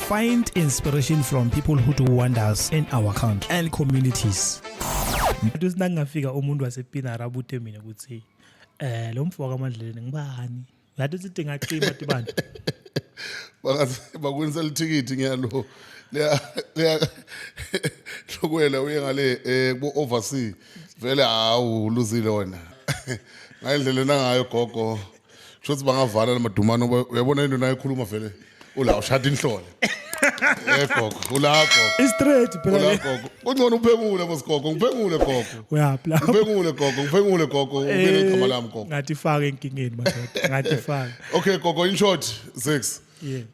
find inspiration from people who do wonders in our country and communities. Ngathi sinangafika umuntu wasePinara abute mina ukuthi lo mfo wakaMadleleni ngibani? Ngathi sithi ngacima tibani. Bangathi bakwenza lithikithi ngiyalo. Leya leya lokwela uye ngale ku oversea. Vele hawu luzile wena. Ngayindlela nangayo gogo. Kusho bangavala lamadumane uyabona into nayikhuluma vele ula ushada inhlole. Gogo, ula gogo. Straight phela. Ula gogo. Kungcono uphengule bosigogo, ngiphengule gogo. Uyaphi lapho? Ngiphengule gogo, ngiphengule gogo, ubele igama lami gogo. Ngathi faka enkingeni madoda. Ngathi faka. Okay gogo, in short, 6. Yeah.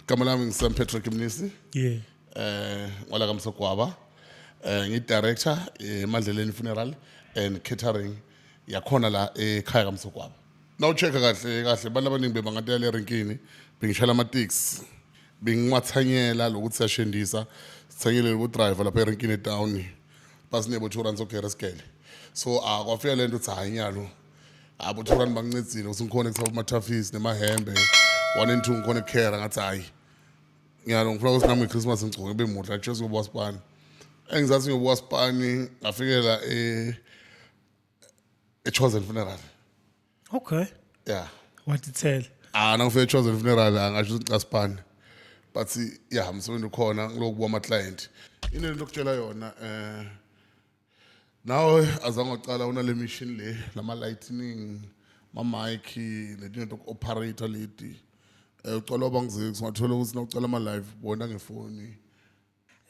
Igama lami ngisam Patrick Mnisi. Yeah. Wala kaMsogwaba. Ngi director eMadleleni Funeral and Catering yakhona la ekhaya kaMsogwaba. Nawuchecka kahle kahle abantu abaningi bebangatela le rinkini bengishayela ama-taxi bengiwathanyela lokuthi siyashendisa sithanyele bo driver lapha erinkini etown basinebo 2 rand sogera sigele so akwafika lento ukuthi hayi nyalo abo 2 rand bangincedzile ukuthi ngikhona kuthatha ama-toughies nemahembe 1 and 2 ngikhona ukukhera ngathi hayi ngiyalo ngifuna ukuthi nami nge-Christmas ngigcoke bemuhle akusho ngoba wasipani engizathi ngoba wasipani ngafikela e-Chosen Funeral. Okay. Yeah. What to tell? Nangifika e-Chosen Funeral angasho ukuthi ngasipani. But yeah, umsebenzi ukhona ngilokubuka ama client. Into lokutshela yona nawe azange waqala unale mission le lama lightning, ma mic, letinto toku-operator leti. Ucala wabangizeki singathola ukuthi nawucala ama live bona ngefoni.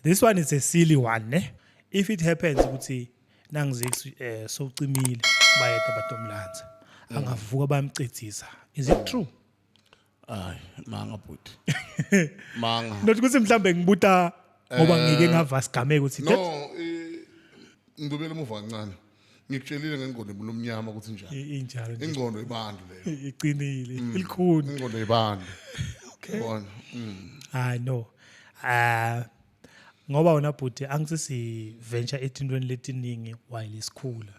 This one is a silly one ne. If it happens ukuthi nangizeki sowucimile bayede batomlanza. Angavuka bayamcedzisa. Is it true? Ay, manga bhuti. Manga. Not ukuthi mhlambe ngibuta ngoba ngike ngava sigameko ukuthi No, ngibuyele emuva kancane. Ngikutshelile ngengqondo ebulomnyama ukuthi njani. Injalo nje. Ingqondo ibantu leyo. Iqinile, ilikhuni. Ingqondo ibantu. Okay. Yabona? I know. Ngoba wona bhuti angisisi venture etintweni letiningi while isikhula.